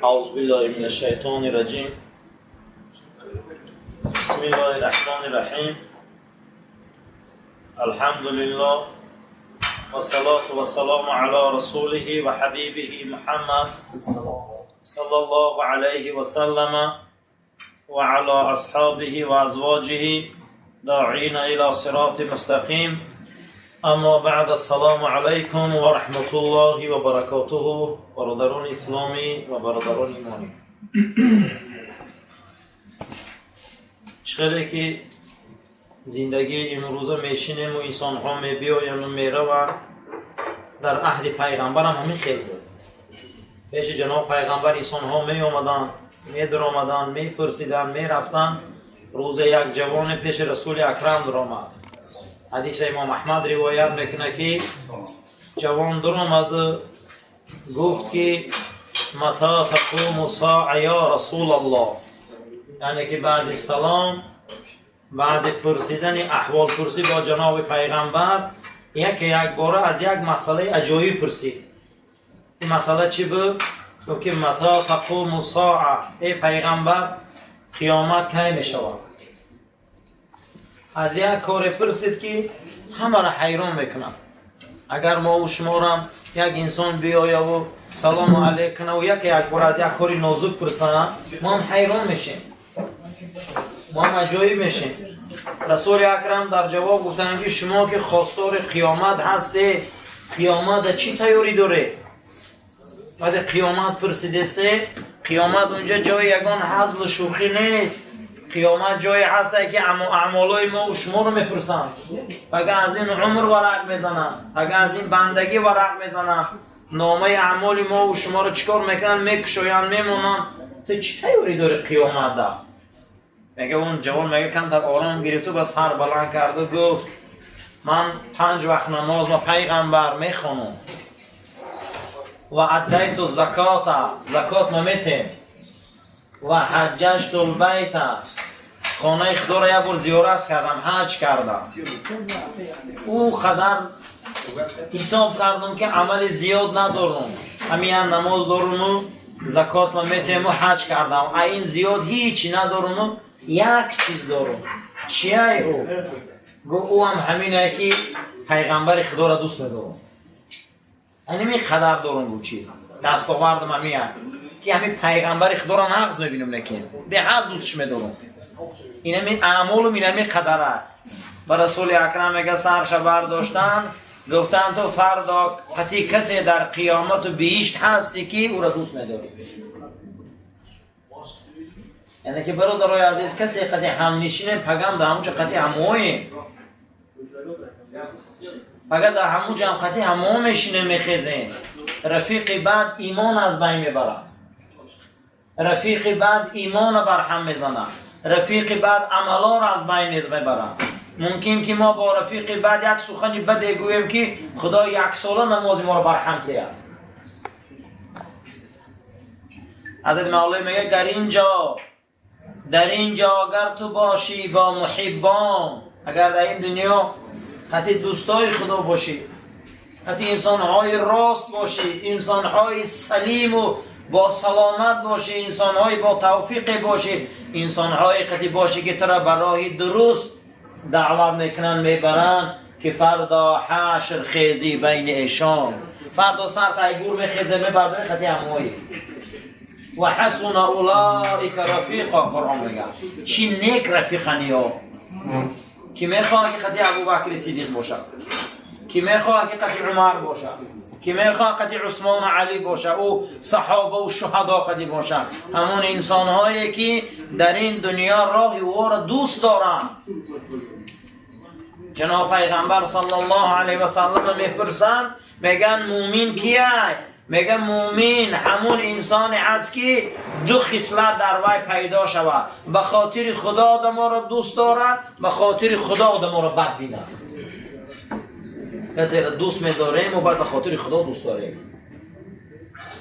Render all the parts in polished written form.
أعوذ بالله من الشيطان الرجيم. بسم الله الرحمن الرحيم. الحمد لله والصلاة والسلام على رسوله وحبيبه محمد صلى الله عليه وسلم وعلى أصحابه وأزواجه داعين إلى صراط مستقيم. أما بعد، السلام عليكم ورحمة الله وبركاته. برادران إسلامي و برادران ایمانی، چقدر که زندگی امروزه میشینیم و انسان ها میبیاین و میروند، در عهد پیغمبر هم همین خیل بود. پیش جناب پیغمبر انسان ها می آمدن، می در آمدن، می پرسیدن، می رفتن. روز یک جوان پیش رسول اکرم در آمد. حدیث امام احمد روایت میکنه که جوان در آمد، گفت که متى تقوم الساعة یا رسول الله. یعنی که بعد سلام، بعد پرسیدن احوال پرسی با جناب پیغمبر، یک باره از یک مسئله عجایب پرسید. این مسئله چی بود؟ گفت که متى تقوم الساعة، ای پیغمبر، قیامت کی می شود؟ از یک کار پرسید که همه را حیران میکنم. اگر ما و شما را یک انسان بیاید و سلام علیک کنه و یک بار از یک کاری نازک پرسن، ما هم حیران میشیم، ما هم عجایب میشیم. رسول اکرم در جواب گفتند که شما که خواستار قیامت هستی، قیامت چی تیاری داره؟ بعد قیامت پرسیدسته، قیامت اونجا جای یگان هزل و شوخی نیست. قیامت جای هست که اعمالای ما و شما رو میپرسن. اگر از این عمر ورق میزنن، اگر از این بندگی ورق میزنن، نامه اعمال ما و شما رو چیکار میکنن؟ میکشوین، میمونن. تو چی تیاری داری قیامت ده؟ میگه اون جوان، میگه کمتر آرام گرفت و با سر بلند کرد و گفت من پنج وقت نماز ما پیغمبر میخوانم و ادیت الزکات، زکات ما میتیم، و حججت البیت، خانه خدا را یک بار زیارت کردم، حج کردم. او قدر حساب کردم که عمل زیاد ندارم، همین نماز دارم و زکات ما میتیم و حج کردم، این زیاد هیچی ندارم و یک چیز دارم. چیه او؟ گفت او هم همینه که پیغمبر خدا را دوست ندارم. یعنی قدر دارم. گفت چیز دستاوردم همین که همین پیغمبر خدا را نقض میبینم، نکن به حد دوستش میدارم. این همین اعمالم، این همین قدره. و رسول اکرم میگه سرش برداشتن، گفتن تو فردا قطی کسی در قیامت و بهشت هستی که او را دوست میداری. یعنی که برادرای عزیز، کسی قطی هم نشینه، پگم در همونجا قطی هموه، پگه در همونجا هم قطی همو میشینه، میخیزه. رفیق بد ایمان از بین میبره، رفیق بد ایمان بر هم میزنه، رفیق بد عملا را از بین میبره. ممکن که ما با رفیق بد یک سخنی بد گوییم که خدا یک ساله نماز ما را بر هم تیه. حضرت مولی میگه در اینجا، در اینجا اگر تو باشی با محبان، اگر در این دنیا قطعی دوستای خدا باشی، قطعی انسانهای راست باشی، انسانهای سلیم و با سلامت باشی، انسانهای با توفیق باشی، انسانهای قطعی باشی که تو را به درست دعوت میکنن، میبرن، که فردا حشر خیزی بین ایشان، فردا سر تا گور میخیزه، میبرداری خطی همویی. و حسن اولئک رفیقا. قرآن میگه چی نیک رفیقن یا. که میخواه که خطی ابوبکر صدیق باشه، که میخواه که قطی عمر باشه، که میخواه قطی عثمان و علی باشه، او صحابه و شهدا قطی باشه. همون انسان هایی که در این دنیا راه او را دوست دارن. جناب پیغمبر صلی الله علیه و سلم میپرسن، میگن مومین کیه؟ میگه مومین همون انسان است که دو خصلت در وی پیدا شود: به خاطر خدا آدم را دوست دارد، به خاطر خدا آدم را بد بیند. کسی را دوست میداریم و باید به خاطر خدا دوست داریم.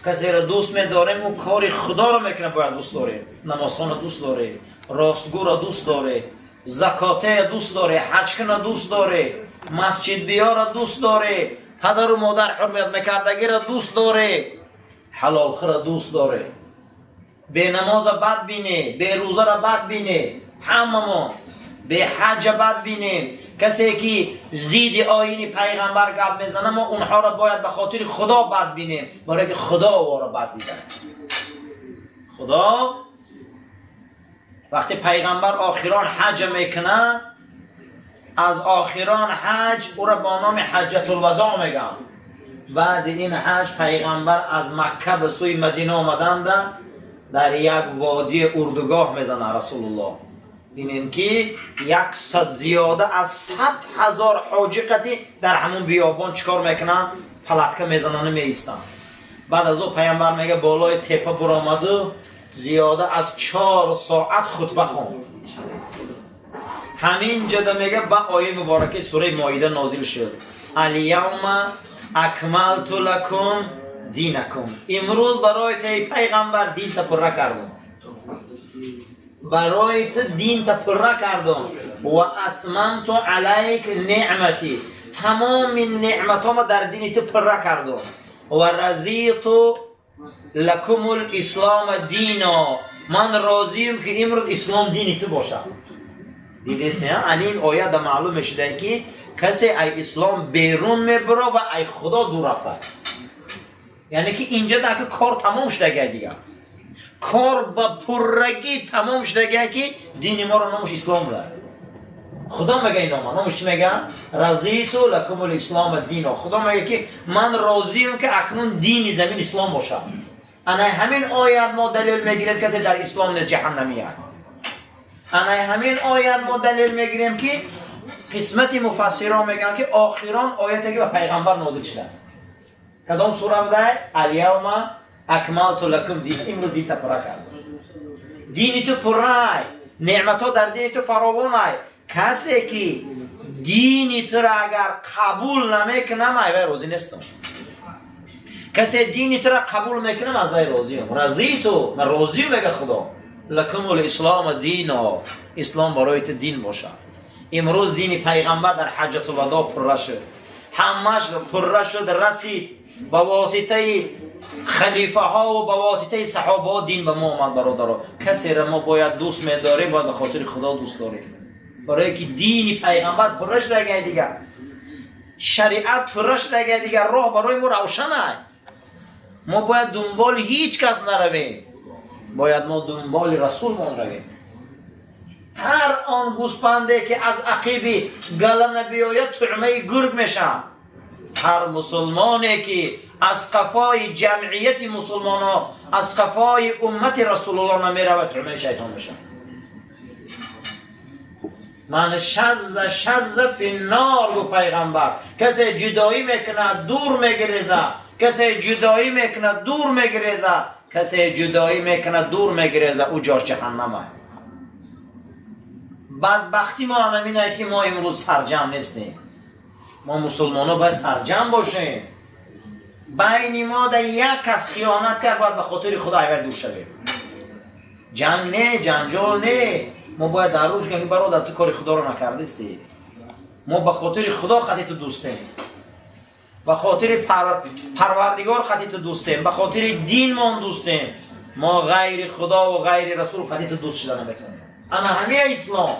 کسی را دوست میداریم و کار خدا را میکنه، باید دوست داریم. نمازخوان دوست داره، راستگو را دوست داره، زکاته دوست داره، حج کنه دوست داره، مسجد بیاره دوست داره، پدر و مادر حرمت میکردگی را دوست داره، حلال خور دوست داره. Бенамоза бад бине, берӯзара бад бине, ҳамамон беҳаҷа бад бинем. Касе ки зидди оини пайғамбар гап мезана, мо онҳоро бояд ба хотири Худо бад бинем, барое ки Худо ӯро бад дида. Худо вақте пайғамбар охирон ҳаҷа мекунад, аз охирон ҳаҷ ӯро бо номи ҳаҷҷатулвадоъ мегӯянд. Баъди ин ҳаҷ пайғамбар аз Макка ба сӯи Мадина омаданда, дар як водии урдугоҳ мезанад Расулуллоҳ. Бинем, ки яксад, зиёда аз 100 000 ҳоҷӣ қатӣ дар ҳамун биёбон чӣ кор мекунанд? Палатка мезанану меистанд. Баъд аз ӯ пайғамбар мега, болои тепа буромаду зиёда аз 4 соат хутба хонд. Ҳамин ҷода, мега, ба ояи мубораки сураи Моида нозил шуд: «Алявма акмалту лакум динакум». Имрӯз барои ту, эй пайғамбар, динта пурра кардум, барои ту динта пурра кардум. «Ва атмамту алайк неъмати», тамоми неъматҳома дар дини ту пурра кардум. «Ва разиту лакумул ислома дино», ман розиюм, ки имрӯз ислом дини ту бошад. Дидеси, ани ин оята маълум мешуда, ки касе ай ислом берун мебуро ва ай Худо дур рафта. Яъне ки инҷа даки кор тамом шудагай, дигар кор ба пуррагӣ тамом шудагай, ки дини моро номаш ислом буда. Худо мега, ин нома номаш чӣ мега? «Разиту лакумул ислома дино». Худо мега, ки ман розиюм, ки акнун дини замин ислом бошад. Ана ҳамин оят мо далел мегирем, касе дар ислом нест, ҷаҳаннамият. Ана ҳамин оят мо далел мегирем, ки қисмати муфассирон мегӯянд, ки охирон ояте ки ба пайғамбар нозил шуда кадом сура будай? «Алявма акмалту лакум дин», имрӯз динта пурра кардам. Дини ту пуррай, неъматҳо дар дини ту фаровонай. Касе ки дини туро агар қабул намекунам, ай вай розӣ нестам. Касе дини туро қабул мекунам, аз вай розиам. «Разиту», ман розиам, мега Худо, «лакумул ислома дино», ислом барои ту дин бошад. Имрӯз дини пайғамбар дар ҳаҷҷатулвадо пурра шуд, ҳамаш пурра шуд, расид. Ба воситаи халифаҳову ба воситаи саҳобаҳо дин ба мо омад. Бародаро, касеро мо бояд дӯст медорем, бояд ба хотири Худо дӯст дорем, барое ки дини пайғамбар пурра шудагай, дигар шариат пурра шудагай, дигар роҳ барои мо равшанай. Мо бояд дунболи ҳеҷ кас наравем, бояд мо дунболи расулмон равем. Ҳар он гӯспанде ки аз ақиби гала набиёяд, туъмаи гург мешавад. Ҳар мусулмоне ки аз қафои ҷамъияти мусулмонҳо, аз қафои уммати Расулуллоҳ намеравад, туъмаи шайтон мешавад. «Ман шазза шазза финнор», гуфт пайғамбар. Касе ҷудоӣ мекунад, дур мегиреза. Касе ҷудоӣ мекунад, дур мегиреза. Касе ҷудоӣ мекунад, дур мегиреза, ӯ ҷош ҷаҳаннам аст. Бадбахтӣ мо ҳаминае, ки мо имрӯз сарҷамъ нестем. Мо мусулмонҳо бояд сарҷамъ бошем. Байни мо да як кас хиёнат кард, бояд ба хотири Худо айвай дур шавем. Ҷанг не, ҷанҷол не. Мо бояд дар рӯш гӯем: «Бародар, ту кори Худоро накардисти. Мо ба хотири Худо хати ту дӯстем, ба хотири Парвардигор хати ту дӯстем, ба хотири динмон дӯстем. Мо ғайри Худову ғайри Расул хати ту дӯст шуда наметавонем». Ана ҳамина ислом,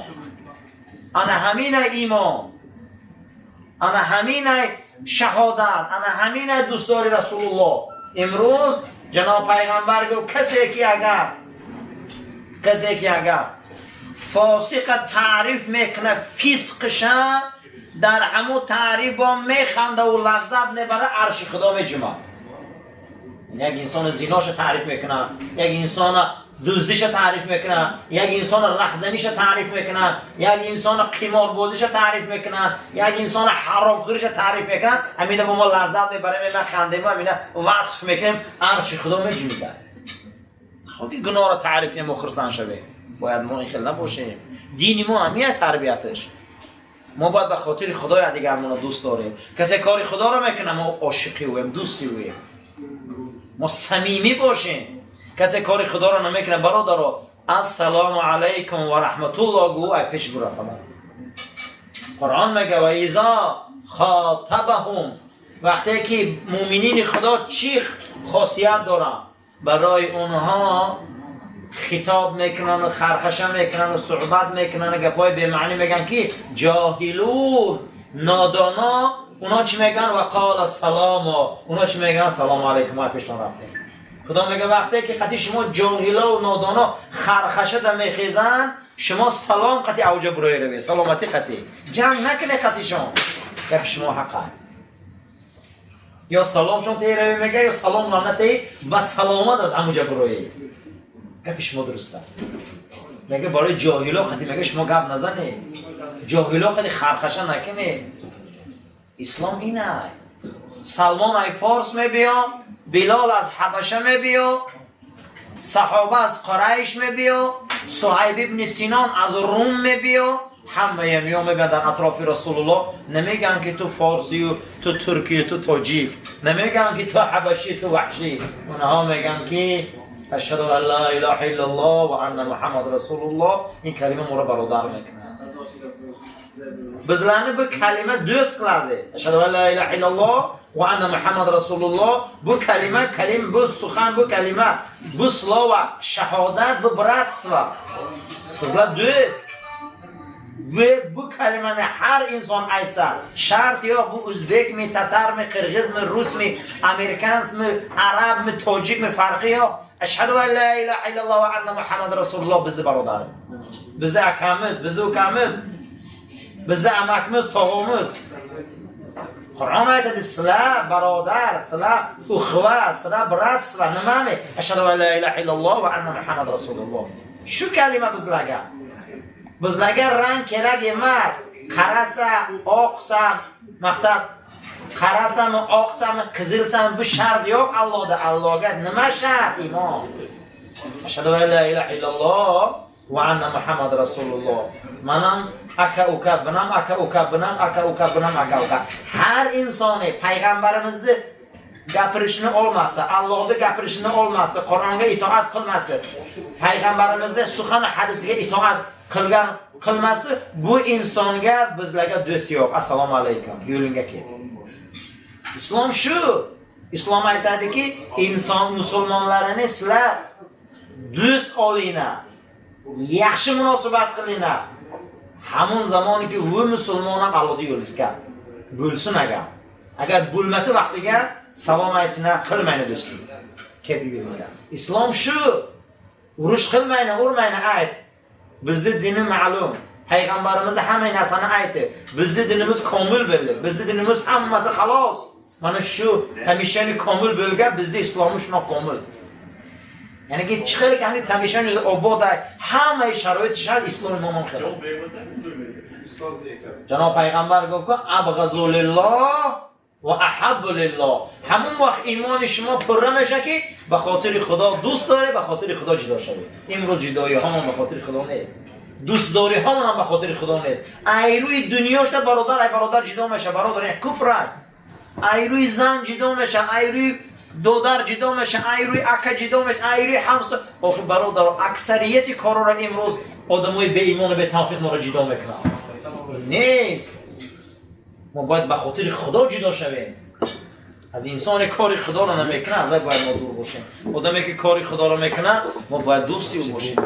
ана ҳамина имон, ана ҳамина шаҳодат, ана ҳамина дӯстдори Расулуллоҳ. Имрӯз ҷаноб пайғамбар гуфт: касе ки агар фосиқа таъриф мекуна, фисқша дар ҳамун таъриф бо механдаву лаззат мебара, арши Худо меҷумад. Як инсони зиноша таъриф мекунад, як инсона дуздиша таъриф мекунад, як инсона раҳзаниша таъриф мекунад, як инсона қиморбозиша таъриф мекунад, як инсона ҳаромхӯриша таъриф мекунад, ҳамина бо мо лаззат мебарем, механдему, ҳамина васф мекунем, арши Худо меҷумидад. Хо ки гуноҳро таъриф кунем, мо хурсанд шавем. Бояд мо ин хел набошем. Дини мо ҳамия тарбияташ. Мо бояд ба хотири Худо якдигармонро дӯст дорем. Касе кори Худоро мекунад, мо ошиқи ӯем, дӯсти ӯем, мо самимӣ бошем. Касе кори Худоро намекунад, бародаро, «Ассалому алайкум ва раҳматуллоҳ» гӯ, ай пеш бура, тамом. Қуръон мега: «Ва изо хотабаҳум». Вақте ки муъминини Худо чӣ хосият доранд? Барои онҳо Хитоб мекунанд, хархаша мекунанд, суҳбат мекунанд, гапҳои бемаънӣ мегӯянд, ки ҷоҳилун, нодоно, اونا چی میگن؟ و قال السلام. اونا چی میگن؟ سلام علیکم. ما پیشتون رفتیم. خدا میگه وقتی که قطی شما جاهلا و نادانا خرخشه در میخیزن، شما سلام قطی اوجه بروی روی سلامتی، قطی جنگ نکنه قطیشون. گپ شما حقه. یا سلامشون تی روی میگه یا سلام نتی و سلامت از اموجه بروی. گپ شما درسته. میگه برای جاهلا قطی، میگه شما گپ نزنه، جاهلا قطی خرخشه نکنه. اسلام اینه. سلمان ای فارس میبیا، بلال از حبشه میبیا، صحابه از قریش میبیا، صهیب ابن سینان از روم میبیا. همه میان میبیان در اطراف رسول الله. نمیگن که تو فارسی و تو ترکی و تو تاجیک، نمیگن که تو حبشی، تو وحشی. اونها میگن که اشهد ان لا اله الا الله و ان محمد رسول الله. این کلمه ما رو برادر میکنه. Bizlarni bu kalima do'st qiladi. Ashhadu an la ilaha illalloh va anna Muhammad rasululloh. Bu kalima, kalim, bu сухан, bu kalima, bu слово shahodat, bu братство. Bizlar do'st. Bu kalimani har inson aytsa, shart yo'q, bu o'zbekmi, tatarmi, qirg'izmi, rusmi, amerikansmi, arabmi, tojikmi, farqi yo'q. Ashhadu an la ilaha illalloh va anna Muhammad rasululloh bizni birodarimiz. Bizni akamiz, bizni ukamiz. Bizni amakimiz, tog'imiz. Qur'on aytadi, sizlar birodar, sizlar uxva, sizlar братство, nimani? Ashhadu an la ilaha illalloh va anna Muhammad rasululloh. Shu kalima bizlarga. Bizlarga rang kerak emas. Qarasa, oqsa, maqsad qarasami, oqsami, qizilsami, bu shart yo'q Allohda. Allohga nima shart? Iymon. Ashhadu an la ilaha illalloh va anna Muhammad rasululloh. Manam aka uka, bunam aka uka, bunam aka uka, bunam aka uka. Har insoni payg'ambarimizni gapirishini olmasa, Allohni gapirishini olmasa, Qur'onga itoat qilmasa, payg'ambarimizni сухан hadisiga itoat qilgan qilmasi, bu insonga bizlarga do'st yo'q. Assalomu alaykum. Yo'lingga ket. Islom shu. Islom aytadiki, inson musulmonlarini sizlar do'st olinglar. Yaxshi munosabat qilinglar. Hamon zamoniki u musulmon ham Allohning yo'liga bo'lsin agar. Agar bo'lmasa vaqtiga salom aytina qilmaydi do'stlik. Ketib yurmaydi. Islom shu. Urush qilmaydi, urmaydi, ayt. Bizni dini ma'lum. Payg'ambarimiz hamma narsani aytdi. Bizni dinimiz komil bo'ldi. Bizni dinimiz hammasi xalos. Mana shu hamishani komil bo'lgan, bizni islomimiz shunaqa komil. Ya'ni ki chiqaylik hamma hamishani obod, hamma sharoit shart islom nomon qiladi. Janob payg'ambar gapku abg'azu lilloh va ahabbu lilloh. Hamon vaqt iymoni шумо пурра меша ки ба хотири Худо дӯст дорӣ, ба хотири Худо ҷудо шавӣ. Имрӯз ҷудоиҳомон ба хотири Худо нест. Дӯстдориҳомон ҳам ба хотири Худо нест. Ай рӯи дунё шуда бародар ай бародар ҷудо меша, бародар ин куфр. Ай рӯи зан ҷудо меша, ай рӯи додар ҷудо меша, ай рӯи ака ҷудо меша, ай рӯи ҳамсо. Охи бародар, аксарияти корро имрӯз одамои беимону бетавфиқ моро ҷудо мекунанд. Нест. Мо бояд ба хотири Худо ҷудо шавем. Аз инсоне кори Худоро намекунад, аз вай бояд мо дур бошем. Одаме ки кори Худоро мекунад, мо бояд дӯсти ӯ бошем.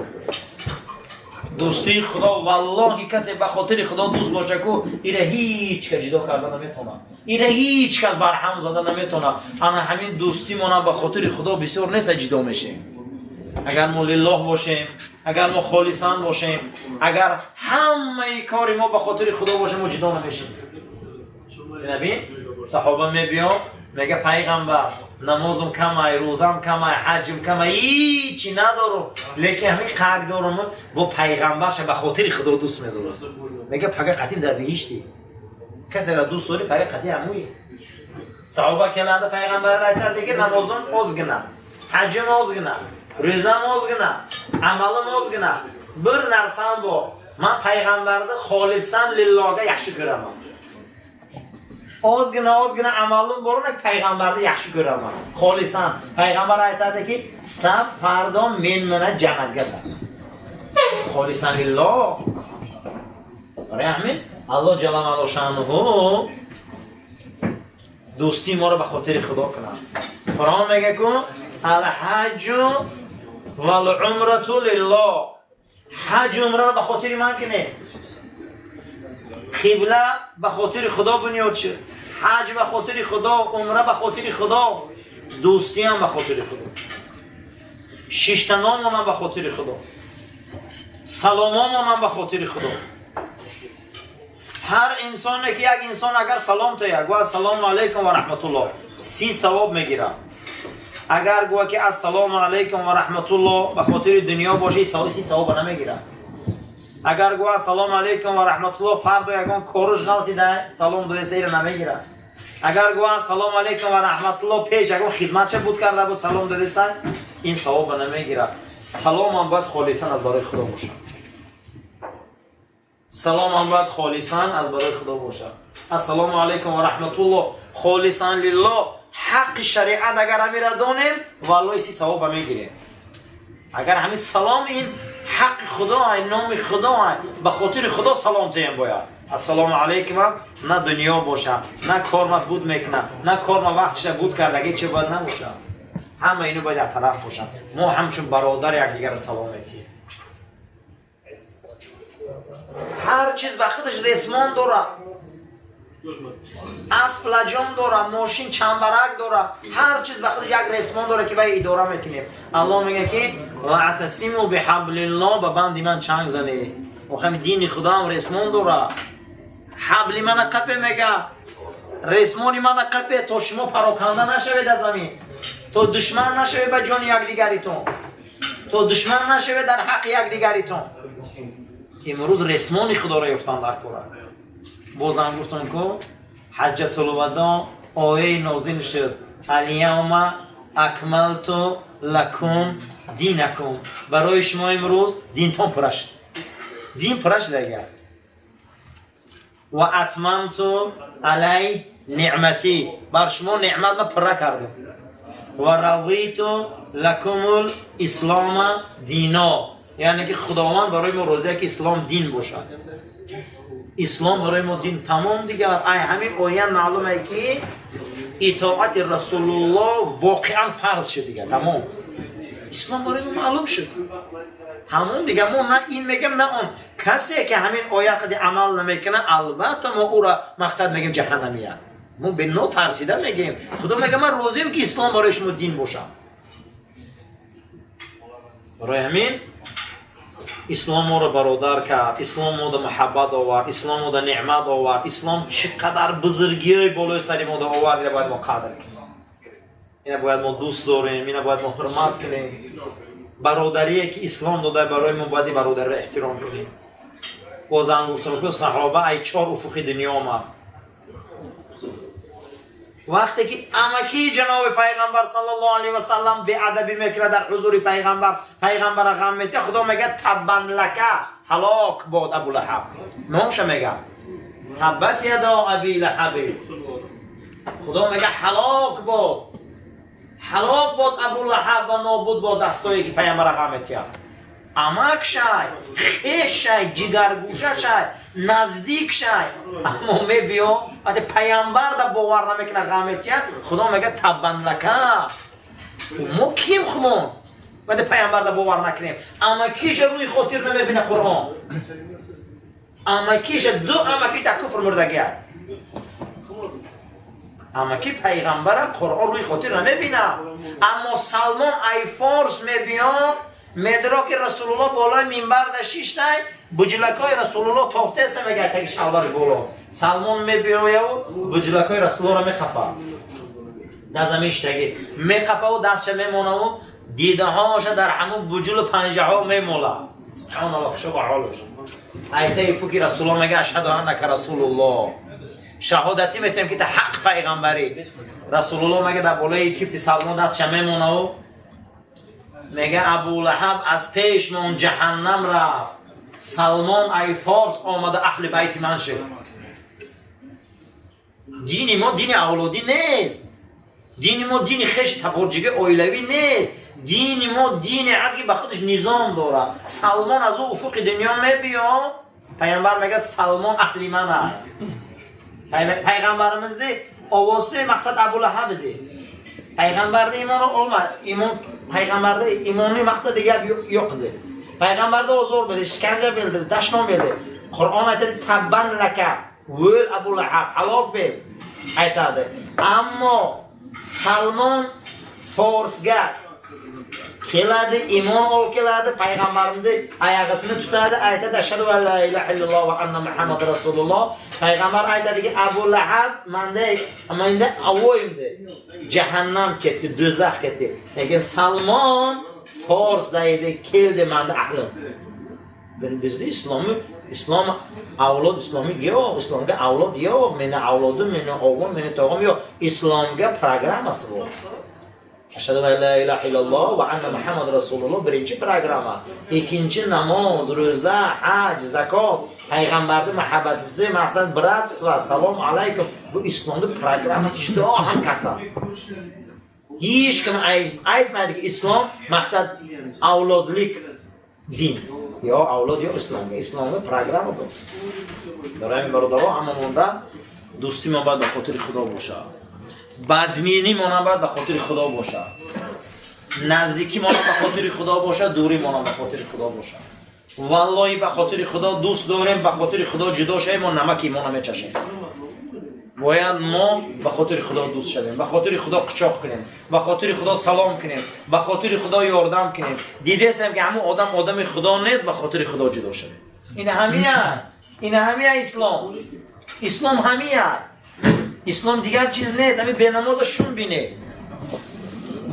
Дӯстии Худо, валлоҳи, касе ба хотири Худо дӯст боша ку, ира ҳеҷ кас ҷудо карда наметавонад, ира ҳеҷ кас барҳам зада наметавонад. Ана ҳамин дӯстимонам ба хотири Худо бисёр нест, ҷудо мешем. Агар мо лиллоҳ бошем, агар мо холисан бошем, агар ҳамаи кори мо ба хотири Худо бошем, мо ҷудо намешем. Бинабин, саҳоба мебиёд, мега: «Пайғамбар, намозум камай, рӯзам камай, ҳаҷм камай, ҳичи надорум, лекин ҳамин қак дорум, бо пайғамбарша ба хотири Худо дӯст медорам». Мега: «Пага қатим дар биҳишти. Касеро дӯст дорӣ, пага қати ҳамуи». Саҳоба келада, пайғамбар айтадики: «Намозум озгина, ҳаҷим озгина, рӯзам озгина, амалим озгина, bir narsam bor, man payg'ambarni xolisan lillohga yaxshi ko'raman. Ozgina ozgina amalim bor, uni payg'ambarni yaxshi ko'raman xolisan». Payg'ambar aytadiki: «San fardo men bilan jannatgasan xolisan lilloh». Rahmin Alloh jalla shanuhu дӯстии моро ба хотири Худо кунад. Қуръон мега ку: алҳаҷу Вал-умрату лиллоҳ. Ҳаҷ умра ба хотири ман кунед. Қибла ба хотири Худо бунёд шуд. Ҳаҷ ба хотири Худо, умра ба хотири Худо, дӯстӣ ҳам ба хотири Худо. Шиштаномон ҳам ба хотири Худо. Саломомон ҳам ба хотири Худо. Ҳар инсоне ки як инсон агар салом тояд, гӯ ассалому алайкум ва раҳматуллоҳ, 30 савоб мегирад. Агар гӯя ки ассалому алайкум ва раҳматуллоҳ ба хотири дунё бошад, 30 савоба намегирад. Агар гӯя ассалому алайкум ва раҳматуллоҳ фардо ягон коруш ғалтида, салом дода ира намегирад. Агар гӯя ассалому алайкум ва раҳматуллоҳ пеш ягон хизматча буд карда буд, салом додеса, ин савоба намегирад. Саломам бояд холисан аз барои Худо бошад. Саломам бояд холисан аз барои Худо бошад. Ассалому алайкум ва раҳматуллоҳ холисан лиллоҳ. Ҳаққи шариат агар ҳамира донем, валлоҳи 30 савоба мегирем. Агар ҳамин салом ин ҳаққи Худо, номи Худо, ба хотири Худо салом теем бояд. Ассалому алайкум на дунё боша, на корма буд мекуна, на корма вақтша буд кардаги че бояд набоша. Ҳама ино бояд як тараф бошад. Мо ҳамчун бародар якдигарро салом метиҳем. Ҳар чиз ба худаш ресмон дорад. Асп лаҷом дора, мошин чамбарак дора, ҳар чиз ба худаш як ресмон дора ки вай идора мекунем. Аллоҳ мегӯяд ки ваътасиму биҳаблиллоҳ, ба банди ман чанг занед. Охами дини Худо ҳам ресмон дора. Ҳабли мана қапе мега, ресмони мана қапе, то шумо пароканда нашавед аз замин, то душман нашавед ба ҷони якдигаритон, то душман нашавед дар ҳаққи якдигаритон. Имрӯз ресмони Худоро ёфтан дар кора. Бозам гуфтам ку ҳаҷҷатулвадо ояи нозил шуд: аляавма акмалту лакум динакум. Барои шумо имрӯз динтон пурра шуд, дин пурра шуд агар. Ва атмамту алай неъматӣ, бар шумо неъмат ма пурра кардам. Ва радиту лакумул ислома дино, яъне ки Худованд барои мо розия ки ислом дин бошад. Ислом барои мо дин, тамом дигар. Ай ҳамин оя маълуме ки итоати Расулуллоҳ воқеан фарз шуд дигар, тамом. Ислом барои мо маълум шуд, тамом дигар. Мо на ин мегем, на он. Касе ки ҳамин оя қади амал намекунад, албатта мо ӯра мақсад мегем ҷаҳаннамия. Мо бе нотарсида мегем. Худо мега ман розием ки ислом барои шумо дин бошад. Барои ҳамин ислом моро бародар кард, ислом мода муҳаббат овард, ислом мода неъмат овард. Ислом чӣ қадар бузургиҳои болои сари мода овард, ина бояд мо қадр кунем, ина бояд мо дӯст дорем, ина бояд мо ҳурмат кунем. Бародарие ки ислом дода барои мо, бояд бародариро эҳтиром кунем. Бозам гуфтам ки саҳоба ай чор уфуқи дунё омад. Вақте ки амакии ҷаноби пайғамбар саллаллоҳу алайҳи васаллам беадабӣ мекунад дар ҳузури пайғамбар, пайғамбара ғам метиҳад, Худо мегӯяд: таббан лака, ҳалок бод Абулаҳаб. Номша мегӯяд: таббат ядо аби лаҳаби. Худо мегӯяд: ҳалок бод, ҳалок бод Абулаҳаб ва нобуд бод дастое ки пайғамбара ғам метиҳад. Амак шай, хеш шай, ҷигаргӯша шай, наздик шай, аммо мебиё вақте пайғамбар да бовар намекунад, ғам метиҳад, Худо мегӯяд: таббан лака. Мо ким хумон вақте пайғамбар да бовар накунем? Амакиша рӯи хотир намебина Қуръон, амакиша, ду амакиш дар куфр мурдагия, амаки пайғамбара Қуръон рӯи хотир намебина. Аммо Салмон ай Форс мебиёд, медро ки Расулуллоҳ болои минбар да шиштай, буҷлакҳои Расулуллоҳ тофтеста, мегӯяд, таги шалварш боло. Салмон мебиёяву буҷлакҳои Расулуллоҳро меқапа, дар замин иштагӣ меқапаву дастша мемонаву дидаҳоша дар ҳамун буҷулу панҷаҳо мемола. Субҳаналлоҳ, хушо ба ҳолаш. Айтаи фуки Расулуллоҳ мега: ашҳаду аннака расулуллоҳ, шаҳодатӣ метиҳем ки та ҳақ пайғамбарӣ. Расулуллоҳ мега дар болои кифти Салмон дастша мемонаву мега: Абулаҳаб аз пешмон ҷаҳаннам рафт, Салмон ай Форс омада аҳли байти ман шуд. Дини мо дини авлодӣ нест, дини мо дини хеши таборҷиги оилавӣ нест, дини мо дине аст ки ба худаш низом дорад. Салмон аз ӯ уфуқи дунё мебиё, пайғамбар мега: Салмон аҳли ман аст. Пайғамбаримизни овози мақсад Абулаҳаб edi. Payg'ambarda iymon olma, iymon payg'ambarda iymonning maqsadi gap yo'q edi. Payg'ambarda ozor berdi, ishkanja berdi, dashnom berdi. Qur'on aytadi: "Tabban laka", o'l Abu Lahab, halok ber aytadi. Ammo Salmon Forsga keladi, iymon olib keladi, payg'ambarimni oyog'isini tutadi, aytadi: "Ashhadu an la ilaha illalloh va anna Muhammad rasululloh." Payg'ambar aytadiki: "Abu Lahab menda avoyimdi. Jahannam ketdi, do'zax ketdi. Lekin Salmon Forsda edi, keldi menda ahlim." Bizda islomi, islom avlod islomiy yo'q, islomga avlod yo'q, meni avlodim, meni o'g'lim, meni tog'am yo'q. Islomga programmasi bor. Ashhadu an la ilaha illalloh va anna Muhammad rasululloh birinchi programma. Ikkinchi namoz, ro'za, haj, zakot, payg'ambarning muhabbatisi, maqsad братство, salom alaykum. Bu islomning programmasi juda ham katta. Hech kim aytmaydiki, islom maqsad avlodlik din. Yo'q, avlod yo'q islomga. Islomga programma bor. Барои бародаро, ҳамамонда дӯстӣ мо бояд ба хотири Худо бошад. Бадминӣ мо бояд ба хотири Худо бошад. Наздикӣ мо ба хотири Худо бошад, дурӣ мо ба хотири Худо бошад. Валлоҳи, ба хотири Худо дӯст дорем, ба хотири Худо ҷудо шавем, мо намаки мо намечашем. Бояд мо ба хотири Худо дӯст шавем, ба хотири Худо қучоқ кунем, ба хотири Худо салом кунем, ба хотири Худо ёрдам кунем. Дидесем ки ҳамон одам одами Худо нест, ба хотири Худо ҷудо шавем. Ин ҳамия, ин ҳамия ислом. Ислом ҳамия. Ислом дигар чиз нест. Ҳамин бенамоза шум бине,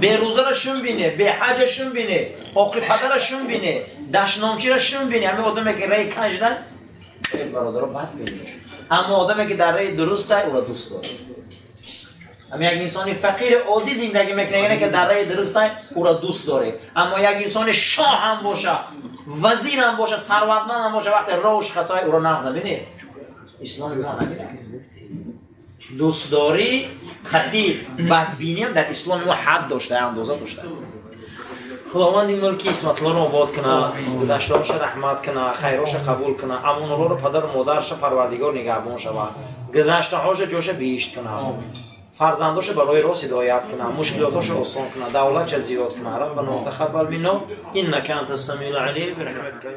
берӯзара шум бине, беҳаҷа шум бине, оқи падара шум бине, дашномчира шум бине. Ҳамин одаме ки раи кажда, бародаро, бад бинеш. Аммо одаме ки дар раи дуруста, ӯро дӯст дорад. Ҳамин як инсони фақири оддӣ зиндагӣ мекунад, яъне ки дар раи дуруста, ӯро дӯст доред. Аммо як инсони шоҳ ҳам боша, вазир ҳам боша, сарватманд ҳам боша, вақте роҳш хатои, ӯро нағз набинед. Исломи мо ҳамин дӯстдорӣ хати бадбиниам дар исломи мо ҳад дошта, андоза дошта. Худованди мулки исматлоро обод куна, гузаштаҳоша раҳмат куна, хайроша қабул куна, амонҳоро падару модарша Парвардигор нигаҳбон шава, гузаштаҳоша ҷоша биҳишт куна, фарзандоша барои рост ҳидоят куна, мушкилотоша осон куна, давлатша зиёд куна. Раббано тақаббал минно иннака анта самиул алим бирахматика.